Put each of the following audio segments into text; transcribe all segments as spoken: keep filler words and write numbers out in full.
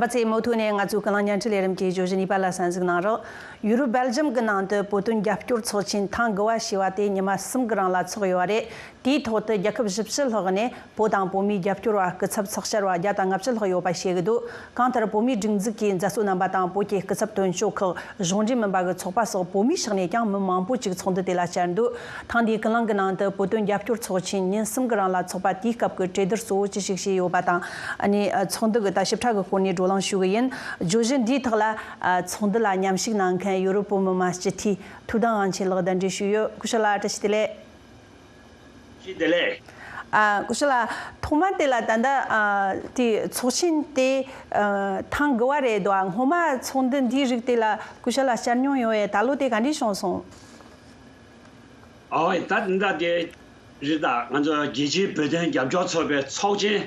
རིན་པ་ཚེ་མུ་མཐུད་ནས་ང་ཚོའི་ཀུན་གླེང་བརྙན་འཕྲིན་ལས་རིམ་གྱི་བརྗོད་གཞི་གཉིས་པ་ལ་གསན་གཟིགས་གནང་རོགས། ཡུ་རོབ་སྦེལ་ཇམ་གྱི་ནང་དུ་བོད་དོན་རྒྱབ་སྐྱོར་ཚོགས་ཆེན་ཐེངས་དགུ་བ་ཞེས་པ་དེ་ཉི་མ་གསུམ་གྱི་རིང་ལ་འཚོགས་ཡོད་པ་རེད། དེའི་ཐོག་ཏུ་རྒྱལ་ཁབ་བཞི་བཅུ་ལྷག་ནས་བོད་དང་བོད་མིའི་རྒྱབ་སྐྱོར་བ་སྐུ་ཚབ་ཚོགས་བཅར་བ་བརྒྱ་དང་ལྔ་བཅུ་ལྷག་ཡོད་པ་བཤད་ཀྱི་འདུག་གང་ལྟར་བོད་མིའི་སྒྲིག་འཛུགས་ཀྱི་མཛད་གཙོ་རྣམ་པ་དང་བོད་ཀྱི་སྐུ་ཚབ་དོན་གཅོད་ཁག་གཞུང་འབྲེལ་མིན་པ་གི་ཚོགས་པ་སོགས་བོད་མིའི་ཕྱོགས་ནས་ཀྱང་མི་མང་པོ་ཅིག་ཚོགས་འདུ་དེ་ལ་བཅར་འདུག་ཐེངས་འདིའི་ཀུན་གླེང་གི་ནང་དུ་བོད་དོན་རྒྱབ་སྐྱོར་ཚོགས་ཆེན་ཉིན་གསུམ་གྱི་རིང་ལ་འཚོགས་པ་དེའི་སྐབས་ཀྱི་གྲོས་བསྡུར་གཙོ་བོ་ཅི་ཞིག་བྱས་ཡོད་པ་དང་། ཨ་ནི་ཚོགས་འདུ་གི་ད་ཞིབ་ཕྲ་གི་སྐོར་ནས་བགྲོ་གླེང་ཞུ་གི་ཡིན། བརྗོད་གཞི་འདིའི་ཐོག་ལ་ཚོགས་འདུ་ལ་མཉམ་ཞུགས་གནང་མཁན་ཡུ་རོབ་བོད་མི་མང་སྤྱི་འཐུས་ཐུབ་བསྟན་དབང་ཆེན་ལགས་གདན་འདྲེན་ཞུས་ཡོད། སྐུ་ཞབས་ལགས་བཀྲ་ཤིས་བདེ་ལེགས། ཞིག་དེ་ལས། ཨ། སྐུ་ཞབས་ལགས། ཐོག་མ་དེ་ལ་ད་ལྟ་ཨ། དེ་ཚོགས་ཆེན་དེ་ཨ། ཐེངས་དགུ་བ་རེད་འདུག་ཨ། སྔོན་མ་ཚོགས་འདུ་འདིའི་རིགས་དེ་ལ་སྐུ་ཞབས་ལགས་བཅར་མྱོང་ཡོད་པས། ད་ལོ་དེ་ག་འདྲས་བྱུང་སོང་། ཨོ། ད་ད་དེ་རེད། ད་ང་ཚོ་རྒྱལ་སྤྱིའི་བོད་དོན་རྒྱབ་སྐྱོར་ཚོགས་པའི་ཚོགས་ཆེན་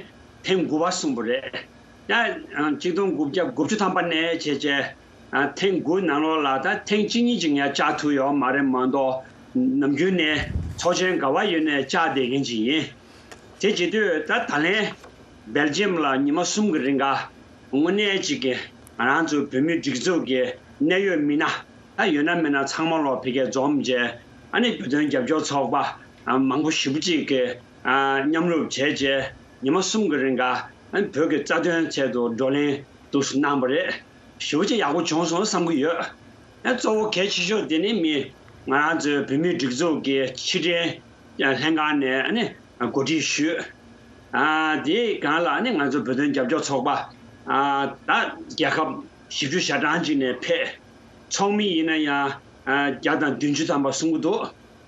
ཐེངས་དགུ་པ་གསུངས་པ་རེད། ཡང་ཆིག་སྟོང་དགུ་བརྒྱ་དགུ་བཅུ་ཐམ་པ་ནས་བྱས་བྱས། ཨ། ཐེངས་དགུ་ནང་ལོགས་ལ་ད་ཐེངས་གཅིག་གཉིས་ཅིག་ཡང་བཅར་ཐུབ་ཡོད་མ་རེད་མ་གཏོགས། ནམ་རྒྱུན་ནས་ཚོགས་ཆེན་ག་བ་ཡོད་ནའི་བཅར་བསྡད་མཁན་ཅིག་ཡིན། དེ་བྱེད་དུས་ད་ད་ལན་སྦེལ་ཇིམ་ལ་ཉི་མ་གསུམ་གྱི་རིང་ག་དངོས་གནས་ཅིག་གི་ང་རང་ཚོའི་བོད་མིའི་སྒྲིག་འཛུགས་ཀྱི་གནད་ཡོད་མི་སྣ་ད་ཡོད་ན་མེད་ན་ཚང་མ་ལོག་ཕ་གིར་འཛོམས་བྱས། ཨ་ནི་བོད་དོན་རྒྱབ་སྐྱོར་ཚོགས་པ་མང་པོ་ཞེ་པོ་ཅིག་གི་མཉམ་རུབ་བྱས་བྱས། ཉི་མ་གསུམ་གྱི་རིང་ག་ཨ་ནི་བོད་ཀྱི་རྩ་དོན་ཆེད་དུ་བགྲོ་གླེང་འདུག་སེ་གནང་བ་རེད། ཞེ་པོ་ཅིག་ཡག་པོ་བྱུང་སོང་བསམ་གྱི་ཡོད། ཨ། གཙོ་བོ་གལ་ཆེ་ཤོས་དེ་ནི་མི་ང་རང་ཚོའི་བོད་མིའི་སྒྲིག་འཛུགས་ཀྱི་ཕྱི་དྲིལ་ལྷན་ཁང་ནས་ཨ་ནི་གོ་སྒྲིག་ཞུས། ཨ། དེའི་སྒང་ལ་ཨ་ནི་ང་ཚོ་བོད་དོན་རྒྱབ་སྐྱོར་ཚོགས་པ། ཨ། ད་རྒྱལ་ཁབ་བཞི་བཅུ་ཞེ་གྲངས་ཅིག་ནས་ཕེབས། ཚོགས་མི་ཡིན་ན་ཡང་ཨ་བརྒྱ་དང་བདུན་ཅུ་ཐམ་པ་གསུང་གི་འདུག་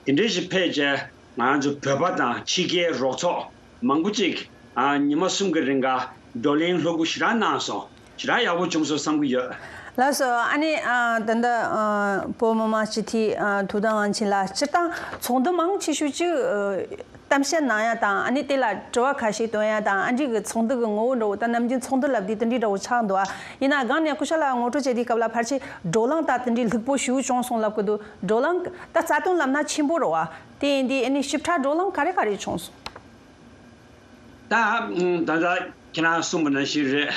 དེ་འདྲ་ཞིག་ཕེབས་བྱས། ང་ཚོ་བོད་པ་དང་ཕྱི་རྒྱལ་རོགས་ཚོགས་མང་པོ་ཅིག་ཨ། ཉི་མ་གསུམ་གྱི་རིང་ག་བགྲོ་གླེང་ལྷུག་པོ་ཞེ་དྲག་གནང་སོང་། ཞེ་དྲག་ཡག་པོ་བྱུང་སོང་བསམ་གྱི་ཡོད། ལགས་སོ། ཨ་ནི་ཨ། ད་ལྟ་ཨ། བོད་མི་མང་སྤྱི་འཐུས་ཨ། ཐུབ་བསྟན་དབང་ཆེན་ལགས། སྤྱིར་བཏང་ཚོགས་འདུ་མང་ཆེ་ཤོས་ཅིག་ཨ། གཏམ་བཤད་གནང་ཡ་དང་། ཨ་ནི་དེ་ལ་དྲི་བ་ཁ་ཤས་བཏོན་ཡ་དང་། ཨ་འདྲི་གི་ཚོགས་འདུ་གི་ངོ་བོ་འདྲ་བོ། ད་ནམ་རྒྱུན་ཚོགས་འདུ་ལབ་དུས་དེ་འདྲའི་འདྲ་བོ་ཆགས་འདུག་ཨ། ཡིན་ན་སྒང་ནས་སྐུ་ཞབས་ལགས་ངོ་སྤྲོད་བྱེད་དུས་སྐབས་ལ་ཕལ་ཆེར་བགྲོ་གླེང་ད་དེ་འདྲའི་ལྷུག་པོ་ཞེ་པོ་བྱུང་སོང་ལབ་ཀྱི་འདུག་བགྲོ་གླེང་ད་རྩ་དོན་ལབ་ན་ཆེན་པོ་རེད་བ། དེ་ཡིན་དུས་ཨ་ནི་ཞིབ་ཕྲ་བགྲོ་གླེང་ག་རེ་ག་རེ་བྱུང་སོང་། ད་ད་ལྟ་ཁྱེད་རང་གསུངས་པ་ནང་བཞིན་རེད།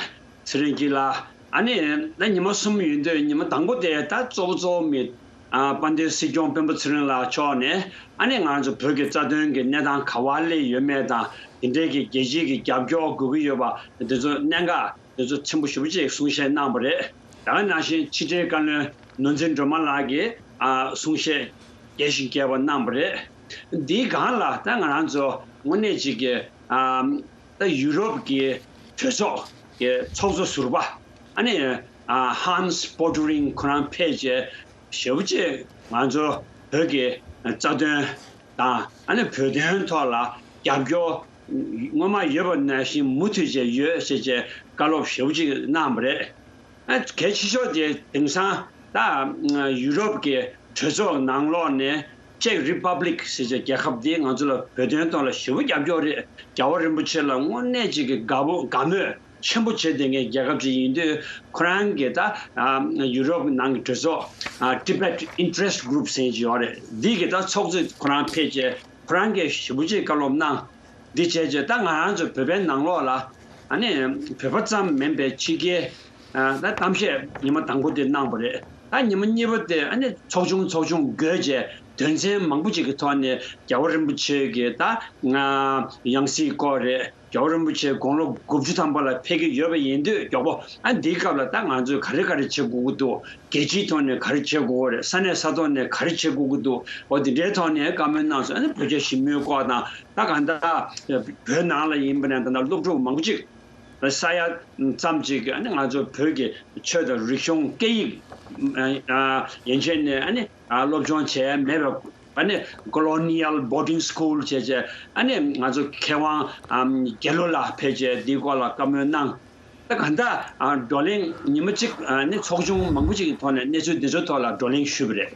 ཚེ་རིང་སྐྱིད་ལགས། ཨ་ནི་ད་ཉི་མ་གསུམ་ཡིན་དུས་ཉི་མ་དང་པོ་དེ་ད་གཙོ་བོ་གཙོ་བོ་མི་ཨ། དཔལ་ལྡན་སྲིད་སྐྱོང་སྤེན་པ་ཚེ་རིང་ལགས་མཆོག་ནས་ཨ་ནི་ང་ཚོ་བོད་ཀྱི་རྩ་དོན་གྱི་གནས་སྟངས་ག་བ་སླེབས་ཡོད་མེད་དང་། དེ་འབྲེལ་གྱི་རྒྱལ་སྤྱིའི་གི་རྒྱབ་སྐྱོར་དགོས་ཀྱི་ཡོད་པ་དེ་ཚོ་གནད་འགག་དེ་ཚོ་ཕྲན་བུ་ཞེ་པོ་ཅིག་གསུང་བཤད་གནང་བ་རེད། ད་ག་ནང་བཞིན་ཕྱི་དྲིལ་བཀའ་བློན་ནོར་འཛིན་སྒྲོལ་མ་ལགས་ཀྱིས་ཨ། གསུང་བཤད་རྒྱས་ཤིང་རྒྱས་པ་གནང་བ་རེད། འདིའི་སྒང་ལ་ད་ང་རང་ཚོ་དངོས་གནས་ཅིག་གི་ཨ། ད་ཡུ་རོབ་ཀྱི་གྲོས་ཚོགས་ཀྱི་ཚོགས་གཙོ་ཟུར་པ་ཨ་ནི་ཨ། ཧན་སི་པོ་ཊུ་རིང་ཁོ་རང་ཕེབས་བྱས་ཞེ་པོ་ཅིག་ང་ཚོ་བོད་ཀྱི་རྩ་དོན་དང་། ཨ་ནི་བོད་དོན་ཐོག་ལ་རྒྱབ་སྐྱོར་སྔོན་མ་ཡོད་པ་ནང་བཞིན་མུ་མཐུད་བྱས་ཡོད་ཅེས་བྱས་བཀའ་སློབ་ཞེ་པོ་ཅིག་གནང་བ་རེད། ཨ། གལ་ཆེ་ཤོས་དེ་དེང་སང་ད་ཡུ་རོབ་ཀྱི་གྲོས་ཚོགས་ནང་ལོགས་ནས་ཅེག་རི་པབ་ལིག་ཟེར་བྱས་རྒྱལ་ཁབ་དེ་ང་ཚོ་ལ་བོད་དོན་ཐོག་ལ་ཞེ་པོ་རྒྱབ་སྐྱོར་རེད། རྒྱལ་བ་རིན་པོ་ཆེ་ལ་དངོས་གནས་ཅིག་གི་དགའ་པོ་དགའ་མོས་ཆེན་པོ་བྱེད་བསྡད་མཁན་རྒྱལ་ཁབ་ཅིག་ཡིན་དུས། ཁོ་རང་གི་ད་ཨ། ཡུ་རོབ་ནང་གི་གྲོས་ཚོགས་ཨ། Tibet Interest Group ཟེར་གྱི་ཡོད་རེད། འདི་གི་ད་ཚོགས་གཙོས་ཁོ་རང་ཕེབས་བྱས་ཁོ་རང་གིས་ཞེ་པོ་ཅིག་བཀའ་སློབ་གནང་། འདི་བྱས་རྗེས་ད་ང་རང་ཚོ་བོད་པའི་ནང་ལོགས་ལ་ཨ་ནི་བོད་པ་ཙམ་མིན་པའི་ཕྱི་རྒྱལ་ཨ། ད་གཏམ་བཤད་ཉི་མ་དང་པོ་དེ་གནང་བ་རེད། ད་ཉི་མ་གཉིས་པ་དེ་ཨ་ནི་ཚོགས་ཆུང་ཚོགས་ཆུང་བགོས་བྱས་དོན་ཚན་མང་པོ་ཅིག་གི་ཐོག་ནས་རྒྱལ་བ་རིན་པོ་ཆེ་གི་ད་ཡང་སྲིད་སྐོར་རེད། རྒྱལ་བ་རིན་པོ་ཆེ་དགུང་ལོ་དགུ་བཅུ་ཐམ་པ་ལ་ཕེབས་ཀྱི་ཡོད་པ་ཡིན་དུས་མགྱོགས་པོ་ཨ་འདིའི་སྐབས་ལ་ད་ང་ཚོས་ག་རེ་ག་རེ་བྱེད་དགོས་ཀྱི་འདུག་རྒྱལ་སྤྱིའི་ཐོག་ནས་ག་རེ་བྱེད་དགོས་རེད། ས་གནས་ས་ཐོག་ནས་ག་རེ་བྱེད་དགོས་ཀྱི་འདུག་འོ་འདི་འདྲའི་ཐོག་ནས་བཀའ་མོལ་གནང་སོང་། ཨ་ནི་བོད་རྒྱ་ཞི་མོལ་སྐོར་དང་། ད་གང་ལྟར་བོད་ནང་ལ་ཡིན་པ་ནས་ད་ལྟ་སློབ་ཕྲུག་མང་པོ་ཅིག་ས་ཡ་ཙམ་ཅིག་ཨ་ནི་ང་ཚོ་བོད་ཀྱི་ཆོས་དང་རིག་གཞུང་སྐད་ཡིག་ཡན་ཆད་ནས་ཨ་ནི་སློབ་སྦྱོང་བྱས་མེད་པ། ཨ་ནི་Colonial Boarding School བྱས་བྱས་ཨ་ནི་ང་ཚོ་མཁས་དབང་རྒྱལ་ལོ་ལགས་ཕེབས་བྱས་འདིའི་སྐོར་ལ་བཀའ་མོལ་གནང་། ད་གང་ལྟར་བགྲོ་གླེང་ཉི་མ་གཅིག་ཨ་ནི་ཚོགས་ཆུང་མང་པོ་ཅིག་གི་ཐོག་ནས་གནས་ཚུལ་འདི་ཚོའི་ཐོག་ལ་བགྲོ་གླེང་ཞུས་པ་རེད།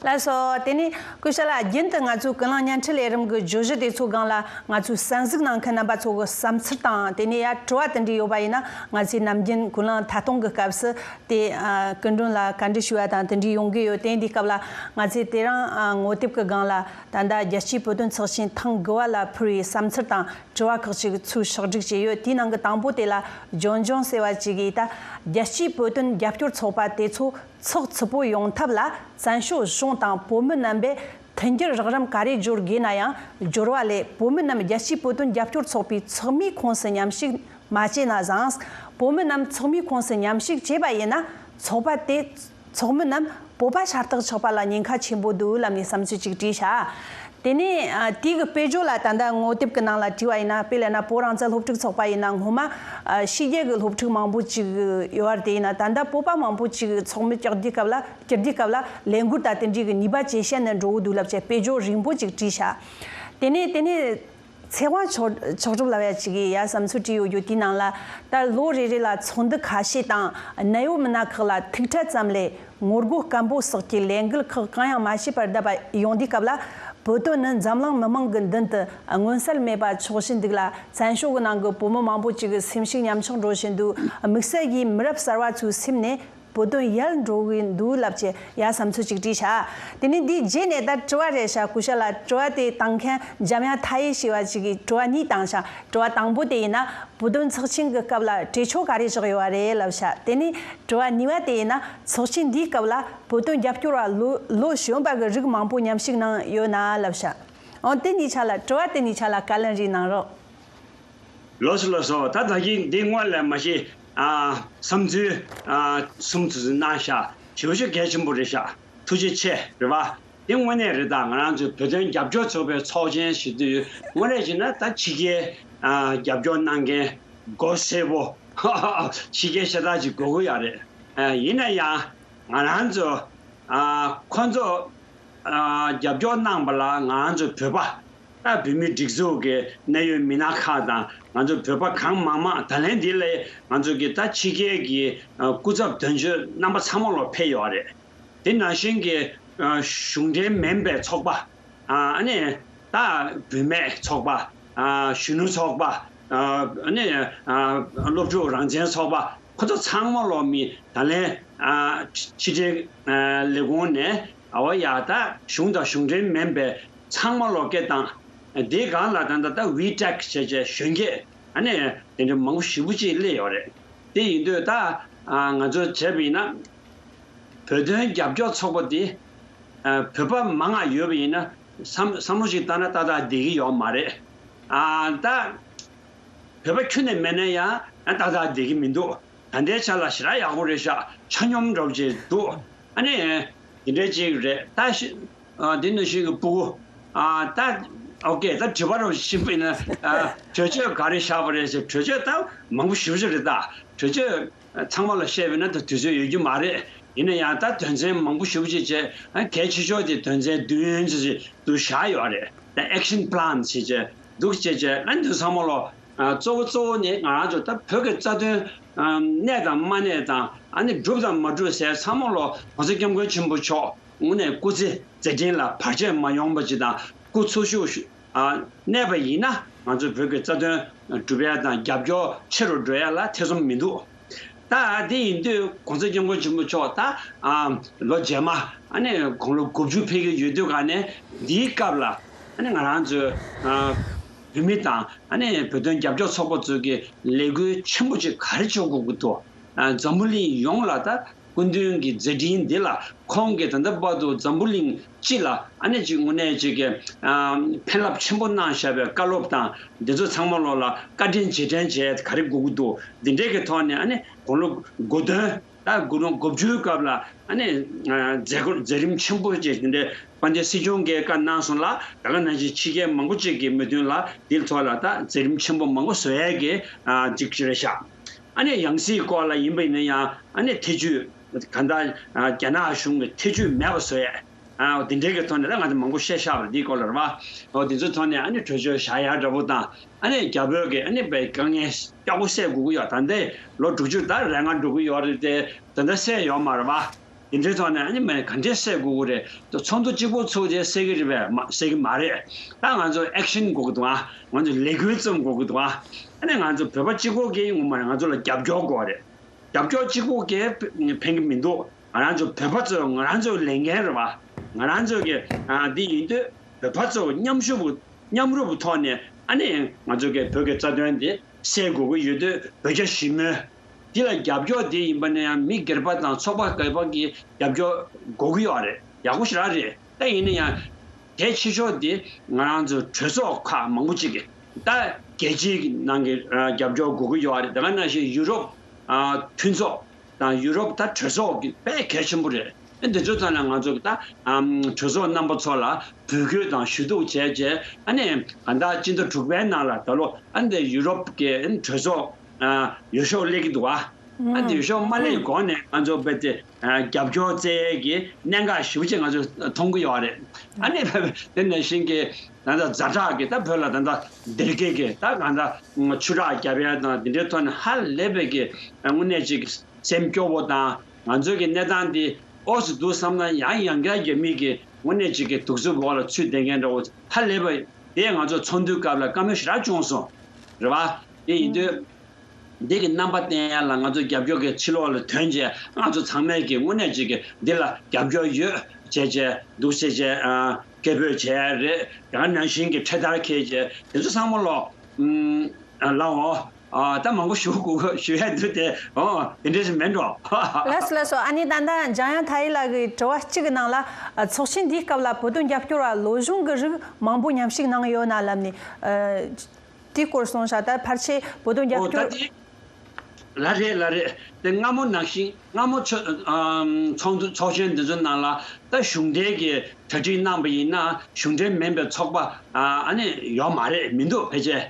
ལགས་སོ། དེ་ནས་སྐུ་ཞབས་ལགས། རྒྱུན་དུ་ང་ཚོའི་ཀུན་གླེང་བརྙན་འཕྲིན་ལས་རིམ་གྱི་བརྗོད་གཞི་དེ་ཚོའི་སྒང་ལ་ང་ཚོའི་གསན་གཟིགས་གནང་མཁན་རྣམ་པ་ཚོ་གི་བསམ་ཚུལ་དང་། དེ་ནས་ཡང་དྲི་བ་དེ་འདྲ་ཡོད་པ་ཡིན་ན། ང་ཚོའི་ནམ་རྒྱུན་ཀུན་གླེང་ཐད་གཏོང་གི་སྐབས་སུ་དེ་ཨ་སྐུ་མགྲོན་ལ་བཀའ་འདྲི་ཞུ་བ་དང་དེ་འདྲ་ཡོང་གི་ཡོད། དེ་འདི་སྐབས་ལ་ང་ཚོས་དེ་རིང་ཨ་ངོ་དེབ་ཀྱི་སྒང་ལ་ད་ལྟ་རྒྱལ་སྤྱིའི་བོད་དོན་ཚོགས་ཆེན་ཐེངས་དགུ་བ་ལ་ཕུལ་བའི་བསམ་ཚུལ་དང་དྲི་བ་ཁག་ཅིག་ཚུར་ཕྱོགས་སྒྲིག་བྱས་ཡོད། དེའི་ནང་གི་དང་པོ་དེ་ལ་ལྗོན་ལྗོན་ཟེར་བ་ཅིག་གིས། ད་རྒྱལ་སྤྱིའི་བོད་དོན་རྒྱབ་སྐྱོར་ཚོགས་པ་དེ་ཚོ་ཚགས་ཚུད་པོ་ཡོང་ཐབས་ལ་བཙན་བྱོལ་གཞུང་དང་བོད་མི་རྣམ་པས་མཐུན་འགྱུར་རགས་རིམ་ག་རེ་སྦྱོར་དགོས་ན་ཡང་སྦྱོར་བ་ལས། བོད་མི་རྣམས་རྒྱལ་སྤྱིའི་བོད་དོན་རྒྱབ་སྐྱོར་ཚོགས་པའི་ཚོགས་མིའི་ཁོངས་སུ་མཉམ་ཞུགས་མ་བྱས་ན་བཟང་། བོད་མི་རྣམས་ཚོགས་མིའི་ཁོངས་སུ་མཉམ་ཞུགས་བྱས་པ་ཡིན་ན། ཚོགས་པ་དེ་ཚོགས་མི་རྣམས་བོད་པ་ཤ་སྟག་ཆགས་པ་ལ་ཉེན་ཁ་ཆེན་པོ་འདུག་ལབ་ནས་བསམ་ཚུལ་ཅིག་བྲིས་ཤག་དེ་ནས་ཨ་དེའི་གི་དཔེ་བརྗོད་ལ་ད་ལྟ་ངོ་དེབ་ཀྱི་ནང་ལ་བྲིས་པ་ཡིན་ན། དཔེ་ལབ་ན་བོད་རང་བཙན་སློབ་ཕྲུག་ཚོགས་པ་ཡིན་ན་སྔོན་མ་ཨ་ཕྱི་རྒྱལ་གྱི་སློབ་ཕྲུག་མང་པོ་ཅིག་ཡོད་རེད། དེ་ཡིན་ན་ད་ལྟ་བོད་པ་མང་པོ་ཅིག་ཚོགས་མི་བཅར་དུས་སྐབས་ལ་བཅར་དུས་སྐབས་ལ་ལས་འགུལ་དང་དེ་འདྲའི་གི་ནུས་པ་ཇེ་ཞན་ནས་འགྲོ་གི་འདུག་ལབ་བྱས་དཔེ་བརྗོད་རིང་པོ་ཅིག་བྲིས་ཤག་དེ་ནས་དེ་ནས་ཚེ་དབང་མཆོག་མཆོག་གྲུབ་ལབ་ཡ་ཅིག་གིས་ཡ་བསམ་ཚུལ་བྲིས་ཡོད་རྒྱུ་དེའི་ནང་ལ། ད་ལོ་རེ་རེ་ལ་ཚོགས་འདུ་ཁ་ཤས་དང་གནད་ཡོད་མི་སྣ་ཁག་ལ་ཐུག་འཕྲད་ཙམ་ལས་ངོ་རྒོལ་སྐད་འབོད་སོགས་ཀྱི་ལས་འགུལ་ཁག་གང་ཡང་མ་བྱས་པར་བསྡད་པ་ཡོང་དུས་སྐབས་ལ། བོད་དོན་ནི་འཛམ་གླིང་མི་མང་གི་མདུན་དུ་མངོན་གསལ་མེད་པ་ཆགས་བཞིན་འདུག་ལ། བཙན་བྱོལ་གྱི་ནང་གི་བོད་མི་མང་པོ་ཅིག་གི་སེམས་ཤུགས་ཉམས་ཆག་འགྲོ་བཞིན་འདུག་དམིགས་བསལ་གྱིས་མི་རབས་གསར་བ་ཚོའི་སེམས་ནས་བོད་དོན་ཡལ་འགྲོ་གི་འདུག་ལབ་བྱས་ཡ་བསམ་ཚུལ་ཅིག་བྲིས་ཤག་དེ་ནས་འདིའི་རྗེས་ནས་ད་དྲི་བ་རེད་ཤག་སྐུ་ཞབས་ལགས། དྲི་བ་དེ་བཏང་མཁན་འཇམ་དབྱངས་མཐའ་ཡས་ཞེས་པ་ཅིག་གིས་དྲི་བ་གཉིས་བཏང་ཤག་དྲི་བ་དང་པོ་དེ་ཡིན་ན། བོད་དོན་ཚོགས་ཆེན་གྱི་སྐབས་ལ་གྲོས་ཆོད་ག་རེ་བཞག་ཡོད་པ་རེད་ལབ་ཤག་དེ་ནས་དྲི་བ་གཉིས་པ་དེ་ཡིན་ན། ཚོགས་ཆེན་འདིའི་སྐབས་ལ་བོད་དོན་རྒྱབ་སྐྱོར་བ་ལོ་ལོ་གཞོན་པ་གི་རིགས་མང་པོ་མཉམ་ཞུགས་གནང་ཡོད་ན་ལབ་ཤག་འོ་དེ་གཉིས་ཆ་ལ། དྲི་བ་དེ་གཉིས་ཆ་ལ་བཀའ་ལན་རེ་གནང་རོགས། ལགས་སོ་ལགས་སོ། ད་ད་གིན་འདི་སྔོན་ལ་མ་གཞི་ཨ་བསམ་ཚུལ་ཨ་གསུམ་དུ་གནང་ཤག་ཞེ་པོ་ཅིག་གལ་ཆེན་པོ་རེད་ཤག་ཐུགས་རྗེ་ཆེ་རེད་བ། འདི་དངོས་གནས་རེད། ད་ང་རང་ཚོའི་བོད་དོན་རྒྱབ་སྐྱོར་ཚོགས་པའི་ཚོགས་ཆེན་ཞུ་དུས་དངོས་གནས་བྱས་ན་ད་ཕྱི་རྒྱལ་ཨ་རྒྱབ་སྐྱོར་གནང་མཁན་མགོ་སེར་པོ་ཕྱི་རྒྱལ་ཤ་སྟག་ཅིག་དགོས་ཀྱི་ཡོད་རེད། ཨ་ཡིན་ན་ཡང་ང་རང་ཚོ་ཨ་ཁོ་ཚོ་ཨ་རྒྱབ་སྐྱོར་གནང་པ་ལ་ང་རང་ཚོ་བོད་པ། ད་བོད་མིའི་སྒྲིག་འཛུགས་ཀྱི་གནད་ཡོད་མི་སྣ་ཁག་དང་ང་ཚོ་བོད་པ་གང་མང་མང་། ད་ལན་འདི་ལ་ང་ཚོ་གི་ད་ཕྱི་རྒྱལ་གྱི་ཨ་སྐུ་ཚབ་དོན་གཅོད་རྣམ་པ་ཚང་མ་ལོག་ཕེབས་ཡོད་རེད། དེ་ནང་བཞིན་གྱི་ཨ་གཞུང་འབྲེལ་མིན་པའི་ཚོགས་པ། ཨ་ནི་ད་བུད་མེད་ཚོགས་པ། ཨ་གཞོན་ནུ་ཚོགས་པ། ཨ་ནི་ཨ་སློབ་ཕྲུག་རང་བཙན་ཚོགས་པ། ཁོ་ཚོ་ཚང་མ་ལོག་མི་ད་ལན་ཨ་ཕྱི་ཕྱི་དྲིལ་ཨ་ལས་ཁུངས་ནས། ཨ་བ་ཡ་ད་གཞུང་དང་གཞུང་འབྲེལ་མིན་པའི་ཚང་མ་ལོག་སྐད་བཏང་། དེའི་སྒང་ལ་ད་ད་ད་ཝི་ཊེག་བྱས་བྱས་གཞོན་སྐྱེས་ཨ་ནི་དེ་འདྲ་མང་པོ་ཞེ་པོ་ཅིག་སླེབས་ཡོད་རེད། དེ་ཡིན་དུས་ད་ཨ་ང་ཚོ་བྱས་པ་ཡིན་ན་བོད་དོན་རྒྱབ་སྐྱོར་ཚོགས་པ་དེ་ཨ་བོད་པ་མང་ང་ཡོད་པ་ཡིན་ན་བསམ་བསམ་བློ་ཞིག་བཏང་ན་ཏག་ཏག་བསྡད་ཀྱི་ཡོད་མ་རེད། ཨ་ད་བོད་པ་ཁྱོན་ནས་མེད་ན་ཡང་ཨ་ཏག་ཏག་བསྡད་ཀྱི་མི་འདུག་ད་ལྟའི་ཆ་ལ་ཞེ་དྲག་ཡག་པོ་རེད་ཤག་ཆ་སྙོམས་འདྲ་པོ་ཅིག་འདུག་ཨ་ནི་དེ་འདྲའི་ཅིག་རེད། ད་ཤི་ཨ་འདི་ནང་བཞིན་གྱི་སྤུ་གུ་ཨ་ད་ཨོ་ཀེ། ད་དྲི་བ་རོ་ཞིབ་པ་ཡིན་ན་ཨ་གྲོས་ཆོད་ག་རེ་བཞག་པ་རེད་ཟེར། གྲོས་ཆོད་ད་མང་པོ་ཞེ་པོ་ཅིག་རེད། ད་གྲོས་ཆོད་ཚང་མ་ལ་བཤད་པ་ཡིན་ན་ད་དུས་ཚོད་ཡོད་རྒྱུ་མ་རེད། ཡིན་ན་ཡང་ད་དོན་ཚན་མང་པོ་ཞེ་པོ་ཅིག་བྱས། ཨ་གལ་ཆེ་ཤོས་དེ་དོན་ཚན་བདུན་ཅིག་འདུག་བཞག་ཡོད་རེད། ད་ཨེག་ཤན་པི་ལན་ཞེས་བྱས་འདུག་བྱས་བྱས། ཨ་འདི་ཚང་མ་ལོ་ཨ་གཙོ་བོ་གཙོ་བོ་ནི་ང་རང་ཚོ་ད་བོད་ཀྱི་རྩ་དོན་ཨ་གནས་དང་མ་གནས་དང་། ཨ་ནི་འགྲུབ་དང་མ་འགྲུབ་ཟེར་ཚང་མ་ལོ་༸གོང་ས་༸སྐྱབས་མགོན་ཆེན་པོ་མཆོག་དངོས་གནས་སྐུ་ཚེ་མཛད་འཕྲིན་ལ་བར་ཆད་མ་ཡོང་བ་ཅིག་དང་། སྐུ་འཚོ་བཞུགས་ཨ་གནས་པ་ཡིན་ན་ང་ཚོ་བོད་ཀྱི་རྩ་དོན་སྒྲུབ་ཡ་དང་རྒྱབ་སྐྱོར་ཆེ་རུ་འགྲོ་ཡ་ལ་ཐེ་ཚོམ་མི་འདུག་ད་དེ་ཡིན་དུས་༸གོང་ས་༸སྐྱབས་མགོན་ཆེན་པོ་མཆོག་ད་ཨ་ལོ་རྗེས་མ་ཨ་ནི་དགུང་ལོ་དགུ་བཅུ་ཕེབས་ཀྱི་ཡོད་དུས་ག་ནས་འདིའི་སྐབས་ལ་ཨ་ནི་ང་རང་ཚོའི་ཨ་བོད་མི་དང་ཨ་ནི་བོད་དོན་རྒྱབ་སྐྱོར་ཚོགས་པ་ཚོ་གི་ལས་འགུལ་ཆེན་པོ་ཅིག་ག་རེ་བྱེད་དགོས་ཀྱི་འདུག་ཨ་འཛམ་བུ་གླིང་ཡོངས་ལ་ད་སྐུ་མདུན་གྱི་མཛད་འཕྲིན་འདི་ལ་ཁོང་གིས་ད་ལྟ་བར་དུ་འཛམ་བུ་གླིང་སྤྱི་ལ་ཨ་ནི་ཅིག་དངོས་གནས་ཅིག་གི་ཨ་ཕན་རླབས་ཆེན་པོ་གནང་བཞག་པའི་བཀའ་སློབ་དང་འདི་ཚོ་ཚང་མ་ལོ་ལ་བཀའ་དྲིན་རྗེས་དྲན་བྱས་ག་རེ་དགོས་ཀྱི་འདུག་འདི་འདྲའི་གི་ཐོག་ནས་ཨ་ནི་དགུང་ལོ་དགུ་བདུན་ད་དགུང་ལོ་དགུ་བཅུའི་སྐབས་ལ་ཨ་ནི་ཨ་མཛད་སྒོ་མཛད་རིམ་ཆེན་པོ་ཅིག་འདི་འདྲའི་དཔལ་ལྡན་སྲིད་སྐྱོང་གིས་བཀའ་གནང་སོང་ལ། ད་ག་ནང་བཞིན་ཕྱི་རྒྱལ་མང་པོ་ཅིག་གི་མོས་མཐུན་ལ་འདིའི་ཐོག་ལ་ད་མཛད་རིམ་ཆེན་པོ་མང་པོ་བཟོ་ཡས་ཀྱི་ཨ་ཅིག་རེད་ཤག་ཨ་ནི་ཡང་སྲིད་སྐོར་ལ་ཡིན་པ་ཡིན་ན་ཡང་ཨ་ནི་ཐེ་ཇུས་གང་ལྟར་ཨ་རྒྱ་ནག་གཞུང་གི་ཐེ་ཇུས་མེད་པ་བཟོ་ཡས། ཨ་འདི་འདྲའི་གི་ཐོག་ནས་ད་ང་ཚོ་མང་པོ་བཤད་བཞག་པ་རེད། འདིའི་སྐོར་ལ་རེད་བ། འོ་འདི་ཚོའི་ཐོག་ནས་ཨ་ནི་གྲོས་ཆོད་བཞག་ཡ་འདྲ་པོ་དང་། ཨ་ནི་རྒྱ་བོད་ཀྱི་ཨ་ནི་དཔེ་དཀའ་ངལ་ཡག་པོ་སེལ་དགོས་ཀྱི་ཡོད། ད་ལྟའི་ལོ་དྲུག་ཅུ་ད་རེ་ལྔ་འགྲོ་གི་ཡོད་རེད་དེ། ད་ལྟ་སེལ་ཡོད་མ་རེད་བ། དེ་འདྲའི་ཐོག་ནས་ཨ་ནི་མ་ག་འདྲས་སེལ་དགོས་ཀྱི་རེད། ད་ཚོགས་འདུ་གཅིག་པོ་ཚུགས་རྗེས་སེལ་གྱི་རེད་པས། མ་སེལ་གྱི་མ་རེད། ད་ང་ཚོ་ཨེག་ཤན་དགོས་ཀྱི་འདུག་ཨ། ང་ཚོ་ལས་འགུལ་རྩོམ་དགོས་ཀྱི་འདུག་ཨ། ཨ་ནི་ང་ཚོ་བོད་པ་གཅིག་པོ་གིས་ངོ་མ་ང་ཚོ་ལ་རྒྱབ་སྐྱོར་དགོས་རེད། རྒྱབ་སྐྱོར་གཅིག་པོ་གིས་ཕན་གྱི་མི་འདུག་ང་རང་ཚོ་བོད་པ་ཚོ་ང་རང་ཚོའི་ལས་འགན་རེད་པ། ང་རང་ཚོ་གི་ཨ་འདི་ཡིན་དུས་བོད་པ་ཚོ་མཉམ་ཞུགས་མཉམ་རུབ་ཐོག་ནས་ཨ་ནི་ང་ཚོ་གི་བོད་ཀྱི་རྩ་དོན་འདི་སེལ་དགོས་ཀྱི་ཡོད་དུས་བོད་རྒྱ་ཞི་མོལ་འདི་ལ་རྒྱབ་སྐྱོར་འདི་ཡིན་པ་ན་ཡང་མི་སྒེར་པ་དང་ཚོགས་པ་སྒེར་པ་གི་རྒྱབ་སྐྱོར་དགོས་ཀྱི་ཡོད་རེད། ཡག་པོ་ཞེ་དྲག་རེད། ད་ཡིན་ན་ཡང་གལ་ཆེ་ཤོས་དེ་ང་རང་ཚོ་གྲོས་ཚོགས་ཁག་མང་པོ་ཅིག་གིས་ད་རྒྱལ་སྤྱིའི་ནང་གི་རྒྱབ་སྐྱོར་དགོས་ཀྱི་ཡོད་རེད། དེ་ག་ནང་བཞིན་ཡུ་རོབ་མཐུན་ཚོགས་དང་ཡུ་རོབ་ད་གྲོས་ཚོགས་ཀྱི་དཔེ་གལ་ཆེན་པོ་རེད། ཨ་འདི་ཚོའི་ཐོག་ནས་ང་ཚོ་གི་ད་གྲོས་ཚོགས་རྣམ་པ་ཚོ་ལ་འབོད་སྐུལ་དང་ཞུ་གཏུག་བྱས་རྗེས་ཨ་ནི་གང་ལྟར་སྤྱི་ཟླ་དྲུག་པའི་ནང་ལ་ད་ལོ་ཨ་འདི་ཡུ་རོབ་ཀྱི་གྲོས་ཚོགས་འོས་ཤོག་སླེབས་ཀྱི་འདུག་ཨ། ཨ་འདི་འོས་ཤོག་མ་སླེབས་གོང་ནས་ང་ཚོ་རྦད་དེ་རྒྱབ་སྐྱོར་བཙལ་ཡས་ཀྱི་གནད་འགག་ཞེ་པོ་ཅིག་ང་ཚོས་མཐོང་གི་ཡོད་རེད། ཨ་ནི་དེ་ནང་བཞིན་གྱི་ད་ལྟ་ཛ་དྲག་གི་ད་བོད་ལ་ད་ལྟ་སྡེར་ཁའི་གི་ད་གང་ལྟར་ཆུ་རགས་རྒྱབ་ཡས་དང་དེ་འདྲའི་ཐོག་ནས་ཧ་ལས་པའི་གི་དངོས་གནས་ཅིག་སེམས་སྐྱོ་བོ་དང་ང་ཚོའི་གི་གནས་སྟངས་འདི་ཨོ་ཙི་འདུག་བསམ་ན་ཡང་ཡང་བསྐྱར་རྒྱ་མི་གི་དངོས་གནས་ཅིག་གི་གདུག་རྩུབ་འོག་ལ་ཚུད་བསྡད་མཁན་འདྲ་བོ་ཧ་ལས་པ་དེ་ང་ཚོ་ཚོགས་འདུའི་སྐབས་ལ་བཀའ་མོལ་ཞེ་དྲག་བྱུང་སོང་། རེད་བ། དེ་ཡིན་དུས། འདི་གི་རྣམ་པ་བསྟན་ཡ་ལ་ང་ཚོ་རྒྱབ་སྐྱོར་གྱི་ཕྱི་ལོགས་ལ་ཐོན་རྗེས་ང་ཚོ་ཚང་མས་ཀྱི་དངོས་གནས་ཅིག་གི་འདི་ལ་རྒྱབ་སྐྱོར་ཡོད་བྱས་རྗེས་འདུག་བྱས་རྗེས་ཨ་སྐད་འབོད་བྱས་ཡ་རེད། དེ་ག་ནང་བཞིན་གྱི་འཕྲེད་དར་འཁྱེར་རྗེས་དེ་ཚོ་ཚང་མ་ལོ་ཨུམ་ཨ་ལའོ་ཨ་ད་མང་པོ་ཞུ་དགོས་ཞུ་ཡ་འདུག་སྟེ་ཨོ་དེ་འདྲས་ཞིག་མེད་འགྲོ། ལགས་སོ་ལགས་སོ། ཨ་ནི་ད་ལྟ་འཇམ་དབྱངས་མཐའ་ཡས་ལགས་ཀྱི་དྲི་བ་གཅིག་གི་ནང་ལ་ཨ་ཚོགས་ཆེན་འདིའི་སྐབས་ལ་བོད་དོན་རྒྱབ་སྐྱོར་བ་ལོ་གཞོན་གྱི་རིགས་མང་པོ་མཉམ་ཞུགས་གནང་ཡོད་ན་ལབ་ནས་ཨ། དེའི་སྐོར་གསུངས་ཤག་ད་ཕལ་ཆེར་བོད་དོན་རྒྱབ་ཨོ་ད་སྐྱོར། དེ་ལ་རེད་ལ་རེད། དེ་སྔ་མོ་ནང་བཞིན་སྔ་མོ་ཚོ་ཨམ་ཚོགས་འདུ་ཚོགས་ཆེན་འདི་ཚོ་ནང་ལ་ད་གཞུང་འབྲེལ་གྱི་གྲ་སྒྲིག་གནང་པ་ཡིན་ན་གཞུང་འབྲེལ་མིན་པའི་ཚོགས་པ་ཨ་ཨ་ནི་ཡོད་མ་རེད། མི་འདུག་ཕལ་ཆེར།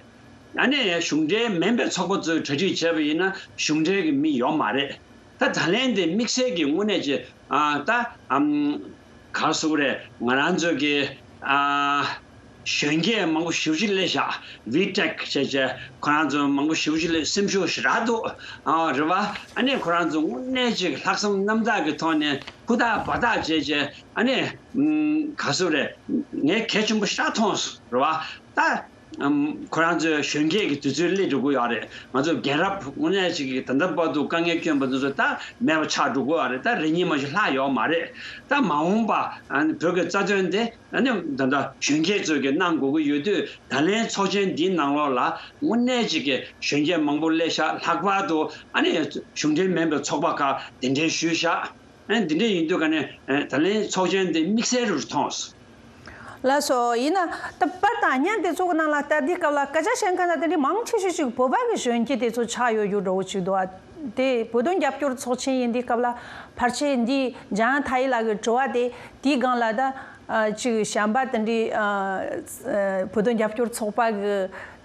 ཨ་ནི་གཞུང་འབྲེལ་མིན་པའི་ཚོགས་པ་ཚོས་གྲ་སྒྲིག་བྱས་པ་ཡིན་ན་གཞུང་འབྲེལ་གྱི་མི་ཡོད་མ་རེད། ད་ད་ལན་དེ་དམིགས་བསལ་གྱི་དངོས་གནས་ཀྱི་ཨ་ད་ཨམ་ག་རེ་ཟེར་དགོས་རེད། ང་རང་ཚོ་གི་ཨ་གཞོན་སྐྱེས་མང་པོ་ཞེ་པོ་ཅིག་སླེབས་ཤག་ཝི་ཊེག་བྱས་བྱས་ཁོ་རང་ཚོ་མང་པོ་ཞེ་པོ་ཅིག་སླེབས། སེམས་ཤུགས་ཞེ་དྲག་འདུག་ཨ་རེད་བ། ཨ་ནི་ཁོ་རང་ཚོ་དངོས་གནས་ཅིག་ལྷག་བསམ་རྣམ་དག་གི་ཐོག་ནས་ཧུར་ཐག་འབད་ཐག་བྱས་བྱས་ཨ་ནི་ཨམ་ག་རེ་ཟེར་དགོས་རེད། ངས་གལ་ཆེན་པོ་ཞེ་དྲག་མཐོང་སོང་རེད་བ། ད། ཨམ། ཁོ་རང་ཚོའི་གཞོན་སྐྱེས་ཀྱི་དུས་ཚོད་སླེབས་འགྲོ་གི་ཡོད་རེད། ང་ཚོ་རྒན་རབས་དངོས་གནས་ཅིག་གིས་ད་ལྟ་བར་དུ་དཀའ་ངལ་བསྐྱོན་པ་འདི་ཚོ་ད་མེད་པ་ཆགས་འགྲོ་གི་ཡོད་རེད། ད་རེ་གཉིས་མ་ཞིག་ལྷག་ཡོད་མ་རེད། ད་མ་འོངས་པ་ཨ་ནི་བོད་ཀྱི་རྩ་དོན་དེ་ཨ་ནི་ད་ལྟ་གཞོན་སྐྱེས་ཚོས་ཀྱིས་གནང་དགོས་ཀྱི་ཡོད་དུས་ད་ལན་ཚོགས་ཆེན་འདིའི་ནང་ལོགས་ལ་དངོས་གནས་ཅིག་གི་གཞོན་སྐྱེས་མང་པོ་སླེབས་ཤག་ལྷག་པར་དུ་ཨ་ནི་གཞུང་འབྲེལ་མིན་པའི་ཚོགས་པ་ཁག་གདན་འདྲེན་ཞུས་ཤག་ཨ་ནི་འདི་འདྲ་ཡིན་དུས་ཀ་ནས་ཨ་ད་ལན་ཚོགས་ཆེན་འདི་དམིགས་བསལ་རུ་མཐོང་སོང་། ལགས་སོ། ཡིན་ན་ད་པར་དང་བརྙན་དེ་ཚོ་གི་ནང་ལ་ལྟ་དུས་སྐབས་ལ་སྐད་ཆ་བཤད་མཁན་ལ་དེ་འདྲའི་མང་ཆེ་ཤོས་ཤིག་བོད་པ་གི་གཞོན་སྐྱེས་དེ་ཚོ་ཆགས་ཡོད་རྒྱུ་འདྲ་བོ་ཅིག་འདུག་ཨ། དེ་བོད་དོན་རྒྱབ་སྐྱོར་ཚོགས་ཆེན་ཡིན་དུས་སྐབས་ལ་ཕལ་ཆེར་འདི་འཇམ་དབྱངས་མཐའ་ཡས་ལགས་ཀྱི་དྲི་བ་དེ་དེའི་སྒང་ལ་ད་ཨ་ཅིག་གཞན་པ་དེ་འདྲའི་ཨ་བོད་དོན་རྒྱབ་སྐྱོར་ཚོགས་པ་གི་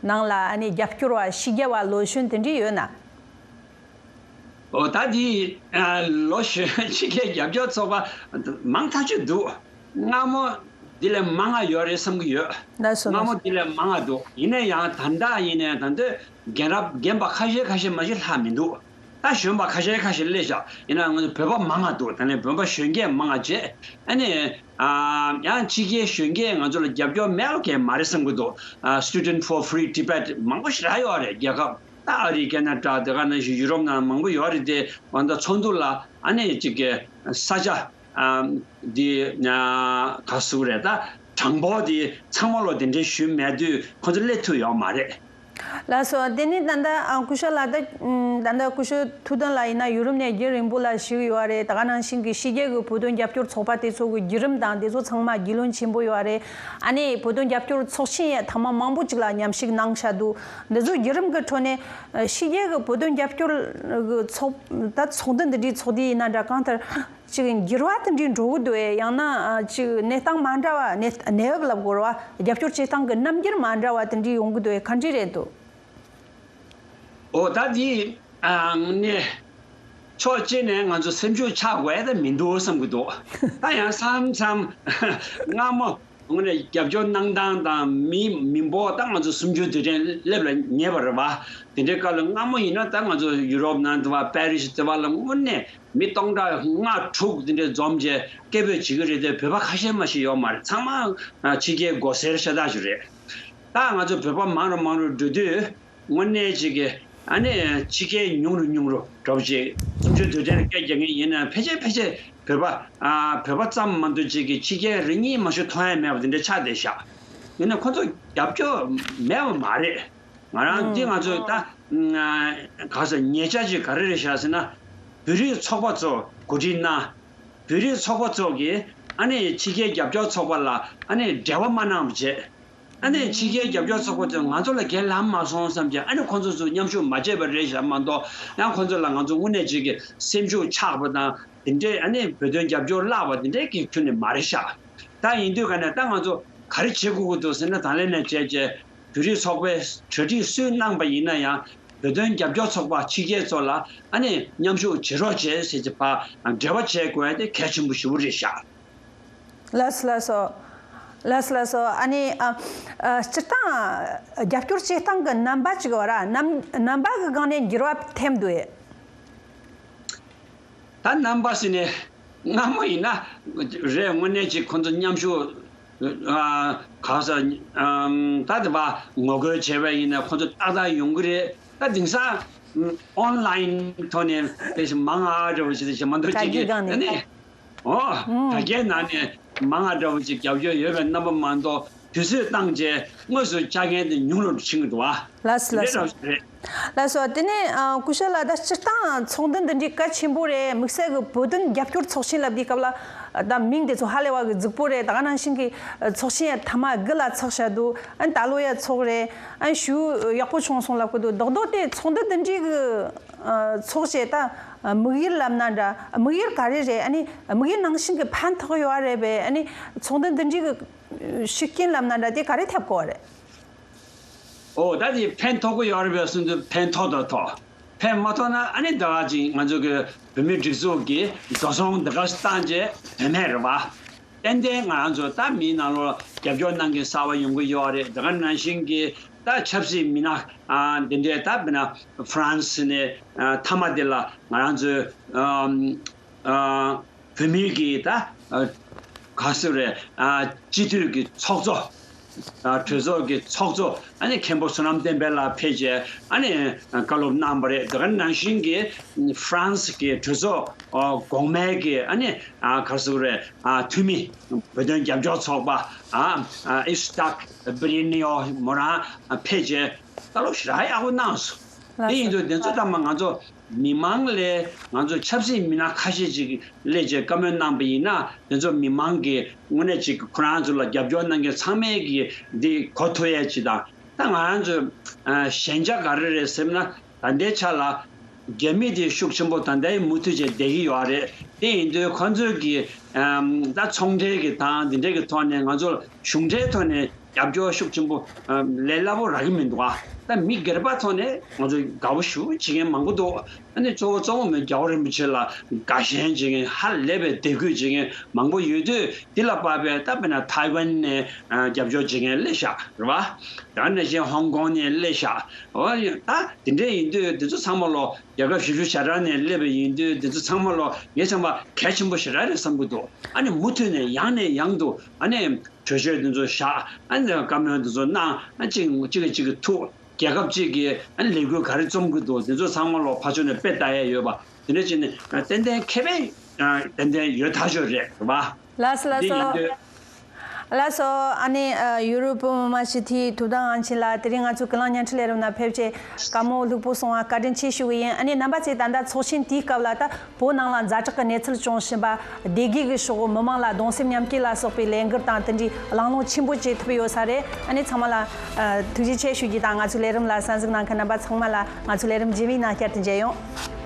ནང་ལ་ཨ་ནི་རྒྱབ་སྐྱོར་བ་ཕྱི་རྒྱལ་བ་ལོ་གཞོན་དེ་འདྲའི་ཡོད་ན། ཨོ་ད་དེ་ཨ་ལོ་གཞོན་ཕྱི་རྒྱལ་རྒྱབ་སྐྱོར་ཚོགས་པ་མང་ཐག་ཆོད་འདུག་སྔ་མོ་འདི་ལས་མང་ང་ཡོད་རེད་བསམ་གྱི་ཡོད། ལགས་སོ་སྔ་ལགས་མོ་སོ། འདི་ལས་མང་ང་འདུག་ཡིན་ན་ཡང་ད་ལྟ་ཡིན་ནའི་ད་ལྟ་རྒན་རབས་རྒན་པ་ཁ་ཤས་ཁ་ཤས་མ་གཏོགས་ལྷག་མི་འདུག་ད་གཞོན་པ་ཁ་ཤས་ཁ་ཤས་སླེབས་ཤག་ཡིན་ན་ང་ཚོ་བོད་པ་མང་ང་འདུག་ད་ནས་བོད་པ་གཞོན་སྐྱེས་མང་ང་བྱས་ཨ་ནི་ཨ་ཡང་ཕྱི་རྒྱལ་གཞོན་སྐྱེས་ང་ཚོ་ལ་རྒྱབ་སྐྱོར་མེད་པ་གང་ཡང་མ་རེད་བསམ་གྱི་འདུག་ཨ་Student for Free Tibet མང་པོ་ཞེ་དྲག་ཡོད་རེད། རྒྱལ་ཁབ་ད་ཨ་རི་ཁེ་ན་ཌ་དེ་ག་ནང་བཞིན་ཡུ་རོབ་ནང་མང་པོ་ཡོད་རེད་དེ། འོ་ད་ཚོགས་འདུ་ལ་ཨ་ནི་གཅིག་གི་ས་ཆ་ཨ་འདི་ཨ་ག་ཟེར་རེད། ད་གྲངས་འབོར་འདི་ཚང་མ་ལོ་དེ་འདྲའི་ཞུས་མེད་དུས་ཁོ་ཚོ་སླེབས་ཐུབ་ཡོད་མ་རེད། ལགས་སོ། དེ་ནི་ད་ལྟ་ཨ་སྐུ་ཞབས་ལགས་ད་ད་ལྟ་སྐུ་ཞབས་ཐུབ་བསྟན་ལགས་ཡིན་ན་ཡུ་རོབ་ནས་རྒྱུན་རིང་པོ་ལ་བཞུགས་ཡོད་རེད། ད་ག་ནང་བཞིན་གྱི་ཕྱི་རྒྱལ་གྱི་བོད་དོན་རྒྱབ་སྐྱོར་ཚོགས་པ་དེ་ཚོ་གི་བརྒྱུད་རིམ་དང་དེ་ཚོ་ཚང་མ་རྒྱུས་ལོན་ཆེན་པོ་ཡོད་རེད། ཨ་ནི་བོད་དོན་རྒྱབ་སྐྱོར་ཚོགས་ཆེན་ཡང་ཐེངས་མ་མང་པོ་ཅིག་ལ་མཉམ་ཞུགས་གནང་བཞག་འདུག་འདི་ཚོ་བརྒྱུད་རིམ་གྱི་ཁྲོད་ནས་ཕྱི་རྒྱལ་གྱི་བོད་དོན་རྒྱབ་སྐྱོར་གྱི་ཚོགས་ད་ཚོགས་འདུ་འདི་འདྲའི་ཚོགས་དུས་ཡིན་ན་འདྲ་གང་ལྟར་ཅིག་འགྱུར་བ་དེ་འདྲའི་འགྲོ་གི་འདུག་ཨེ། ཡང་ན་ཅིག་གནས་སྟངས་མ་འདྲ་བ་གནས་གནས་བབ་ལབ་དགོས་རེད་བ། རྒྱབ་སྐྱོར་བྱེད་སྟངས་ཀྱི་རྣམ་འགྱུར་མ་འདྲ་བ་དེ་འདྲའི་ཡོང་གི་འདུག་ཨེ། ག་འདྲ་རེད་འདུག་ཨོ་ད་འདི་ཨ་ནི་ཕྱོགས་གཅིག་ནས་ང་ཚོ་སེམས་ཤུགས་ཆག་དགོས་ད་མི་འདུག་བསམ་གྱི་འདུག་ད་ཡང་མཚམས་མཚམས་སྔ་མོ་ དངོས་གནས་རྒྱབ་སྐྱོར་གནང་སྟངས་དང་མི་མི་འབོར་ད་ང་ཚོ་སུམ་ཅུ་དུས་དྲན་སླེབས་ལ་ཉེ་བ་རེད་བ། དེ་འདྲའི་སྐབས་ལ་སྔ་མོ་ཡིན་ན་ད་ང་ཚོ་ཡུ་རོབ་ནང་དུ་བ་པེ་རི་སི་དུ་བ་ལ་དངོས་གནས་མི་སྟོང་ཕྲག་ལྔ་དྲུག་དེ་འདྲའི་འཛོམས་བྱས་སྐད་འབོད་བྱེད་ཀྱི་རེད་དེ། བོད་པ་ཁ་ཤས་མ་ཞིག་ཡོད་མ་རེད། ཚང་མ་ཕྱི་རྒྱལ་སྒོ་སེར་ཤ་སྟག་ཞིག་རེད། ད་ང་ཚོ་བོད་པ་མང་རུ་མང་རུ་འགྲོ་དུས། དངོས་གནས་ཅིག་གི་ཨ་ནི་ཕྱི་རྒྱལ་ཉུང་རུ་ཉུང་རུ་འགྲོ་བ་ཅིག་སུམ་ཅུ་དུས་དྲན་སྐད་རྒྱག་མཁན་ཡིན་ན་ཕལ་ཆེར་ཕལ་ཆེར་བོད་པ་ཨ་བོད་པ་ཙམ་མ་གཏོགས་ཅིག་གི་ཕྱི་རྒྱལ་རེ་གཉིས་མ་གཏོགས་མཐོང་ཡ་མེད་པ་དེ་འདྲ་ཆགས་བསྡད་ཤག་ཡིན་ན་ཁོ་ཚོ་རྒྱབ་སྐྱོར་མེད་པ་མ་རེད། ང་རང་འདི་ང་ཚོས་ད་ག་ས་ཉེ་ཆར་ཅིག་ག་རེ་རེད་ཤག་ཟེར་ན། བོད་རིགས་ཚོགས་པ་ཚོ་གོ་སྒྲིག་གནང་། བོད་རིགས་ཚོགས་པ་ཚོ་གིས་ཨ་ནི་ཕྱི་རྒྱལ་རྒྱབ་སྐྱོར་ཚོགས་པ་ལ་ཨ་ནི་འབྲེལ་བ་མ་གནང་བ་བྱས། ཨ་ནི་ཕྱི་རྒྱལ་རྒྱབ་སྐྱོར་ཚོགས་པ་ཚོས་ང་ཚོ་ལ་འགན་ལངས་མ་སོང་བསམ་བྱས། ཨ་ནི་ཁོང་ཚོ་ཚོ་མཉམ་ཞུགས་མ་བྱས་པ་རེད་ཤག་མ་གཏོགས། ཡང་ཁོང་ཚོ་ལ་ང་ཚོ་དངོས་གནས་ཅིག་གི་སེམས་ཤུགས་ཆག་པ་དང་དེ་འདྲའི་ཨ་ནི་བོད་དོན་རྒྱབ་སྐྱོར་བརླག་པ་དེ་འདྲའི་གི་ཁྱོན་ནས་མ་རེད་ཤག་ད་ཡིན་དུས་ག་ནས་ད་ང་ཚོ་ག་རེ་བྱེད་དགོས་ཀྱི་འདུག་ཟེར་ན། དང་ལེན་ནས་བྱས་བྱས་བོད་རིགས་ཚོགས་པས་གྲ་སྒྲིག་སུས་གནང་པ་ཡིན་ན་ཡང་། བོད་དོན་རྒྱབ་སྐྱོར་ཚོགས་པ་ཕྱི་རྒྱལ་ཚོ་ལ་ཨ་ནི་མཉམ་ཞུགས་བྱེད་རོགས་བྱེད་ཟེར་གྱི་ཕར་འབྲེལ་བ་བྱེད་དགོས་ཡ་དེ་གལ་ཆེན་པོ་ཞེ་པོ་རེད་ཤག་ལགས་སོ་ལགས་སོ། ལགས་སོ་ལགས་སོ། ཨ་ནི་ཨ་ཨ་སྤྱིར་བཏང་རྒྱབ་སྐྱོར་བྱེད་སྟངས་ཀྱི་རྣམ་པ་ཅིག་བར་རྣམ་རྣམ་པ་གི་སྒང་ནས་འགྱུར་བ་ཐེབས་འདུག་ཨེ། ད་རྣམ་པ་ཟེར་ནས་སྔ་མོ་ཡིན་ན་རེད། དངོས་གནས་ཅིག་ཁོང་ཚོ་མཉམ་ཞུགས་ཨ་ག་ས་ཨམ་ད་དེ་བ་ངོ་རྒོལ་བྱས་པ་ཡིན་ན་ཁོང་ཚོ་ཏག་ཏག་ཡོང་གི་རེད། ད་དེང་སང་ཨོན་ལའིན་ཐོག་ནས་དེ་བཞིན་མང་ང་འདྲ་བོ་ཞིག་དེ་བཞིན་མ་གཏོགས་ཅིག་གི་ཨ་ནི། ཨོ། ད་རྒྱའི་ནང་ནས་མང་ང་འདྲ་བོ་ཅིག་རྒྱབ་སྐྱོར་ཡོད་པའི་རྣམ་པ་མ་གཏོགས། དུས་ཚོད་བཏང་རྗེས་དངོས་སུ་བཅར་མཁན་དེ་ཉུང་རུ་ཕྱིན་གྱི་འདུག་ཨ། ལགས་སོ་དེ་ལགས་འདྲ་སོ། བོ་ཞིག་རེད། ལགས་སོ། དེ་ནས་ཨ་སྐུ་ཞབས་ལགས། ད་སྤྱིར་བཏང་ཚོགས་འདུ་འདི་འདྲའི་གལ་ཆེན་པོ་རེད། དམིགས་བསལ་གྱི་བོད་དོན་རྒྱབ་སྐྱོར་ཚོགས་ཆེན་ལབ་དུས་སྐབས་ལ་ད་མིང་དེ་ཚོ་ཧ་ལས་པ་གི་རྫིག་པོ་རེད། ད་ག་ནང་བཞིན་གྱི་ཚོགས་ཆེན་ཐ་མ་དགུ་ལ་ཚོགས་བཞག་འདུག་ཨ་ནི་ད་ལོ་ཡ་ཚོགས་རེད། ཨ་ནི་ཞུ་ཡག་པོ་བྱུང་སོང་ལབ་གི་འདུག་རྡོག་རྡོག་དེ་ཚོགས་འདུ་འདི་འདྲའི་གི་ཚོགས་བྱས་ད་དམིགས་ཡུལ་ལབ་ན་འདྲ། དམིགས་ཡུལ་ག་རེ་རེད། ཨ་ནི་དམིགས་ཡུལ་ནང་བཞིན་གྱི་ཕན་ཐོགས་ཡོད་རེད་པས། ཨ་ནི་ཚོགས་འདུ་འདི་འདྲའི་གི་ཤུགས་རྐྱེན་ལབ་ན་འདྲ་དེ་ག་རེ་ཐེབས་གོ་བ་རེད། ཨོ། ད་དེ་ཕན་ཐོགས་ཀྱི་ཡོད་རེད་པས་གསུངས་དུས་ཕན་ཐོགས་དང་ཐོགས། ཕན་མ་ཐོགས་ན་ཨ་ནི་ད་ག་ཅིག་ང་ཚོ་གི་བོད་མིའི་སྒྲིག་འཛུགས་ཀྱི་འགྲོ་སོང་འདི་ག་བཏང་རྗེས་དོན་མེད་རེད་བ། ཏན་ཏན་ང་རང་ཚོ་ད་མིའི་ནང་ལོགས་རྒྱབ་སྐྱོར་གནང་མཁན་གསར་པ་ཡོང་གི་ཡོད་རེད། ད་ག་ནང་བཞིན་གྱི་ད་ཆབ་སྲིད་མི་སྣ་ཨ་འདི་འདྲའི་ད་དཔེར་ན་ཧྥ་རན་སི་ནས་ཨ་མཐའ་མ་དེ་ལ་ང་རང་ཚོའི་ཨམ་ཨ་བོད་མིའི་གི་ད་ཨ་ག་ཟེར་རེད། ཨ་སྤྱི་འཐུས་ཀྱི་ཚོགས་གཙོ། ཨ་གྲོས་ཚོགས་ཀྱི་ཚོགས་གཙོ་ཨ་ནི་མཁན་པོ་བསོད་ནམས་བསྟན་འཕེལ་ལགས་ཕེབས་རྗེས་ཨ་ནི་བཀའ་སློབ་གནང་བ་རེད། དེ་ག་ནང་བཞིན་གྱི་ཧྥ་རན་སི་གི་གྲོས་ཚོགས་ཨ་གོང་མའི་གི་ཨ་ནི་ཨ་ག་ཟེར་རེད། ཨ་འཐུས་མི་བོད་དོན་རྒྱབ་སྐྱོར་ཚོགས་པ་ཨ་ཨ་ཨིས་ཏག་བི་རི་ནི་ཡོ་མོ་རང་ཕེབས་རྗེས་བཀའ་སློབ་ཞེ་དྲག་ཡག་པོ་གནང་སོང་། དེ་ཡིན་དུས་དེ་ཚོ་ཚང་མ་ང་ཚོ་མི་མང་ལས་ང་ཚོ་ཆབ་སྲིད་མི་སྣ་ཁ་ཤས་ཅིག་སླེབས་བྱས་བཀའ་མོལ་གནང་པ་ཡིན་ན། དེ་ཚོ་མི་མང་གིས་དངོས་གནས་ཅིག་ཁོ་རང་ཚོ་ལ་རྒྱབ་སྐྱོར་གནང་མཁན་ཚང་མས་ཀྱིས་འདི་གོ་ཐུབ་ཡས་ཅིག་དང་། ད་ང་རང་ཚོ་ཨ་ཞན་ཆ་ག་རེ་རེད་ཟེར་ན། ད་ལྟའི་ཆ་ལ་རྒྱ་མི་དེ་ཤུགས་ཆེན་པོ་ད་ལྟའི་མུ་མཐུད་བྱས་བསྡད་ཀྱི་ཡོད་རེད། དེ་ཡིན་དུས་ཁོ་ཚོས་ཀྱིས་ཨམ་ད་ཚོང་འབྲེལ་གྱི་དང་འདི་འདྲའི་གི་ཐོག་ནས་ང་ཚོ་གཞུང་འབྲེལ་ཐོག་ནས་རྒྱབ་སྐྱོར་ཤུགས་ཆེན་པོ་ཨ་ལས་སླ་པོ་རག་གི་མི་འདུག་ཨ། ད་མི་སྒེར་པ་ཐོག་ནས་ང་ཚོ་དགའ་པོ་ཞེ་པོ་བྱེད་མཁན་མང་པོ་འདུག་ཨ་ནི་གཙོ་བོ་གཙོ་བོ་མི་རྒྱལ་བ་རིན་པོ་ཆེ་ལ་དགའ་ཞེན་བྱེད་མཁན་ཧ་ལས་པའི་དད་གུས་བྱེད་མཁན་མང་པོ་ཡོད་དུས། འདི་ལ་དཔག་པའི་ད་དཔེར་ན་ཐའེ་ཝན་ནས་ཨ་རྒྱབ་སྐྱོར་བྱེད་མཁན་སླེབས་ཤག་རེད་བ། ད་ནང་བཞིན་ཧོང་ཀོང་ནས་སླེབས་ཤག་འོ་ད་དེ་འདྲ་ཡིན་དུས་འདི་ཚོ་ཚང་མ་ལོ་རྒྱལ་ཁབ་ཞེ་ཅིག་ཞེ་དྲག་ནས་སླེབས་པ་ཡིན་དུས། འདི་ཚོ་ཚང་མ་ལོ་ངས་བསམ་པ་གལ་ཆེན་པོ་ཞེ་དྲག་རེད་བསམ་གྱི་འདུག་ཨ་ནི་མུ་མཐུད་ནས་ཡང་ནས་ཡང་དུ་ཨ་ནི་གྲོས་ཆོད་འདི་ཚོ་བཞག་ཨ་ནི་བཀའ་མོལ་འདི་ཚོ་གནང་། ཨ་གཅིག་གཅིག་གིས་གཅིག་གི་ཐུག་རྒྱལ་ཁབ་གཅིག་གིས་ཨ་ནི་ལས་འགུལ་ག་རེ་རྩོམ་གྱི་འདུག་འདི་ཚོ་ཚང་མ་ལོ་ཕར་ཕྱོགས་ནས་དཔེ་ལྟ་ཡས་ཡོད་པ། དེ་འདྲ་བྱས་ནས་ཏན་ཏན་ཁེ་ཕན་ཏན་ཏན་ཡོད་ཐག་ཆོད་རེད། རེད་བ། ལགས་སོ་ལགས་འདི་ཡིན་སོ། དུས། ལགས་སོ། ཨ་ནི་ཨ་ཡུ་རོབ་བོད་མི་མང་སྤྱི་འཐུས་ཐུབ་བསྟན་དབང་ཆེན་ལགས་དེ་རིང་ང་ཚོའི་ཀུན་གླེང་བརྙན་འཕྲིན་ལས་རིམ་ནང་ཕེབས་བྱས་བཀའ་མོལ་ལྷུག་པོ་གསུང་བ་བཀའ་དྲིན་ཆེ་ཞུ་གི་ཡིན། ཨ་ནི་རྣམ་པ་ཚོས་ད་ལྟ་ཚོགས་ཆེན་དེའི་སྐབས་ལ་ད་བོད་ནང་ལ་ཛ་དྲག་གི་གནས་ཚུལ་བྱུང་བཞིན་པ། སྡེ་དགེ་གི་ཕྱོགས་མི་མང་ལ་གདུང་སེམས་མཉམ་སྐྱེད་ལ་སོགས་པའི་ལས་འགུལ་དང་དེ་འདྲའི་གླེང་སློང་ཆེན་པོ་བྱེད་ཐུབ་ཡོད་ས་རེད། ཨ་ནི་ཚང་མ་ལ་ཨ་ཐུགས་རྗེ་ཆེ་ཞུ་རྒྱུ་དང་། ང་ཚོའི་ལས་རིམ་ལ་གསན་གཟིགས་གནང་མཁན་རྣམ་པ་ཚང་མ་ལ་ང་ཚོའི་ལས་རིམ་རྗེས་མའི་ནང་བསྐྱར་དུ་མཇལ་ཡོང་།